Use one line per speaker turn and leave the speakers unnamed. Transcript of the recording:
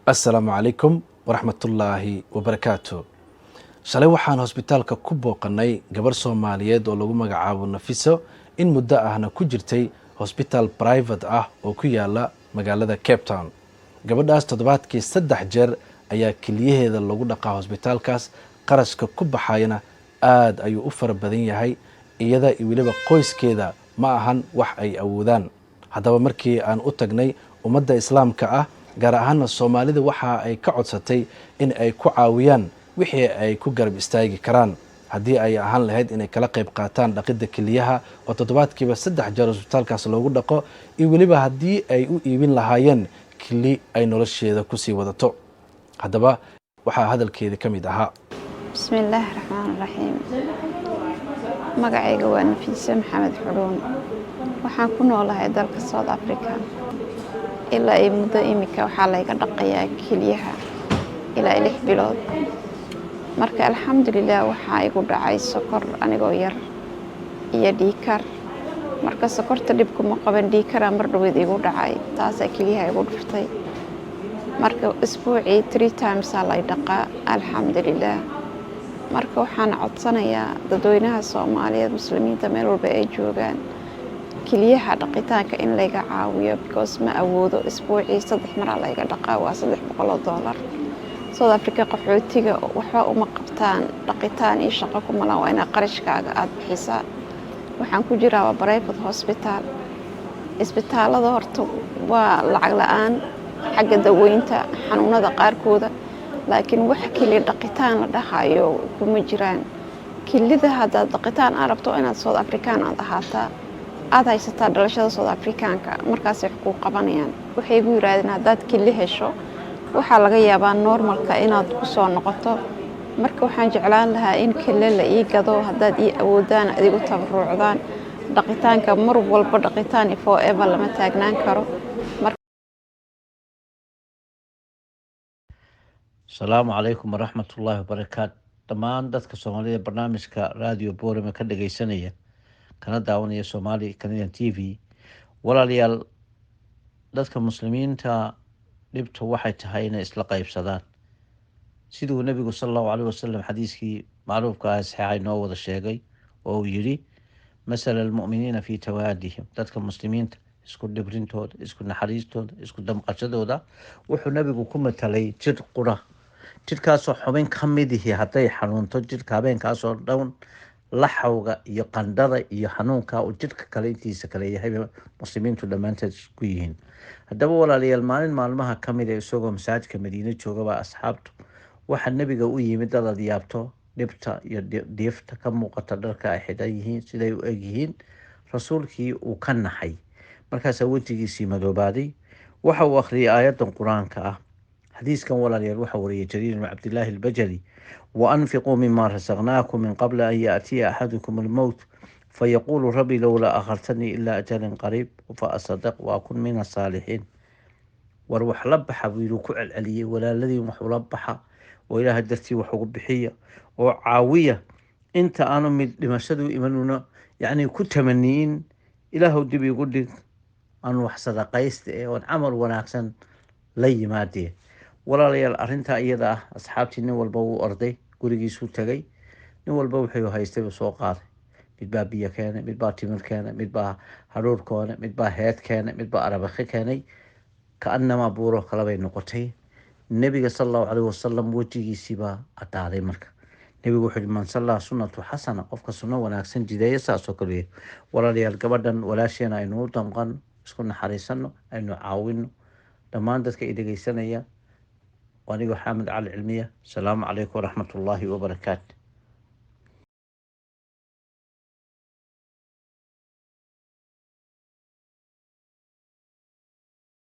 Assalaamu calaykum waraxmatullaahi wabarakaatu. Shalay waxaan hosbitaalka ku booqanay gabarh Soomaaliyeed oo lagu magacaabo Nafiso, in muddo ahna ku jirtay hosbitaal private ah oo ku yaala magaalada Cape Town. Gabadhaas toddobaadkii 3 jeer ayaa keliyaheeda lagu dhaqaa hosbitaalkaas. Qarashka ku baxayana aada ayuu u fara badan yahay. Iyada iyo weliba qoyskeeda ma ahan wax ay awoodaan. Haddaba markii aan u tagnay, ummadda Islaamka ah, gaar ahaana Soomaalida, waxa ay ka codsatay in ay ku caawiyaan wixii ay ku garab istaagi karaan, haddii ay ahaan lahayd inay kala qayb qaataan dhaqidda keliyaha oo toddobaadkiiba 3 jeer hosbitaalkaas loogu dhaqo, iyo weliba haddii ay u iibin lahaayeen keli ay nolosheeda kusii wadato. Haddaba waxaa hadalkeeda ka mid ahaa:
Bismillaahi raxmaan raxiim. Magacayga waa Nafiise Maxamed Xudhuun. Waxaan ku noolahay dalka South Africa. Ilaa iyo muddo imika waxaa layga dhaqayaa keliyaha ilaa 6 bilood. Marka alxamdulilah, waxaa igu dhacay sokor anigoo yar iyo dhiikar. Marka sokorta dhibkuma qaban, dhiikaraa mar dhaweyd igu dhacay, taasaa keliyaha igu dhuftay. Marka isbuucii three timesaa lay dhaqaa, alxamdulilah. Marka waxaan codsanayaa dadweynaha Soomaaliyeed, Muslimiinta meel walba ay joogaan, keliyaha dhaqitaanka in layga caawiyo, because ma awoodo. Isbuucii 3 maraa layga dhaqaa, waa $300. South Africa qaxootiga waxba uma qabtaan, dhaqitaan iyo shaqo kumalan, waa inaa qarashkaaga aada bixisaa. Waxaan ku jiraa waa private hospital. Isbitaalada horta waa lacag la-aan xagga daweynta xanuunada qaarkooda, laakiin wax keliya dhaqitaan la dhahayo kuma jiraan. Kelida haddaad dhaqitaan aad rabto, inaad South African aad ahaataa, aada haysataa dhalashada South Africaanka, markaasay wax kuu qabanayaan. Waxay igu yiraahdeen haddaad keli hesho, waxaa laga yaabaa normalka inaad ku soo noqoto. Marka waxaan jeclaan lahaa in kele la ii gado, haddaad ii awoodaan, adigu tabaruucdaan dhaqitaanka. Mar walba dhaqitaan forever lama taagnaan karo.
Asalaamu calaykum waraxmatullaahi wabarakaatu. Dhammaan dadka Soomaalida barnaamijka Radio Borama ka dhageysanaya kana daawanaya Somali Canadian TV, walaalayaal, dadka Muslimiinta dhibta waxay tahay inay isla qeybsadaan, siduu Nebigu sala Allahu caleyh wasalam xadiiskii macruufka ah saxiixa inoo wada sheegay oo uu yidhi: "Masala almu'miniina fii tawaadihim." Dadka Muslimiinta isku dhibrintooda, isku naxariistooda, isku damqashadooda wuxuu Nebigu ku matalay jidh qura, jidhkaasoo xubin ka midihi hadday xanuunto, jidhka habeenkaasoo dhan laxawga iyo qandhada iyo xanuunka uu jidhka kale intiisa kale yahay muslimiintu dhammaanteed isku yihiin. Haddaba walaalayaal, maalin maalmaha ka mid ee isagoo masaajidka Madiine joogaba asxaabtu waxaa Nebiga u yimid dad aad yaabto dhibta iyo diifta ka muuqata, dharka ay xidhan yihiin, siday u egyihiin. Rasuulkii uu ka naxay, markaasaa wejigiisii madoobaaday. Waxa uu akhriyay aayaddan Qur-aanka ah. Xadiiskan, walaalayaal, waxaa wariyay Jariir ibn Cabdillaahi Albajali: "Waanfiquu mima rasaqnaakum min qabli an yaatiya axadukum almowt fayaquulu rabbi lowlaa akhartanii ilaa ajalin qariib fa asadaq wa akun min asaalixiin." War wax la baxa buu yidhi, ku celceliyey: walaaladiin wax ula baxa oo Ilaaha dartii wax ugu bixiya oo caawiya, inta aanu mid dhimashadu imanuna yacni ku tamaniyin "Ilaahow dib igu dhig aan wax sadaqaysta ee oon camal wanaagsan la yimaadee." Walaalayaal, arrintaa iyada ah asxaabtii nin walba wuu orday, gurigiisuu tagay, nin walba wuxuu haystay buu soo qaaday. Mid baa biyo keenay, mid baa timir keenay, mid baa hadhuur keenay, mid baa heed keenay, mid baa arabakhi keenay. Kaanamaa buuro kale bay noqotay. Nebiga sala Allahu caleyhi wasalam wejigiisiibaa caddaaday. Marka Nebigu wuxuu yihi: "Man sallaa sunnatu xasana," qofka sunno wanaagsan jideeya saasoo kale. Walaalayaal, gabadhan walaasheena aynu u damqano, isku naxariisano, aynu caawino. Dhammaan dadka i dhegeysanaya, anigoo Xaamid Cali Cilmiya. Asalaamu calaykum waraxmatullaahi wabarakaatu.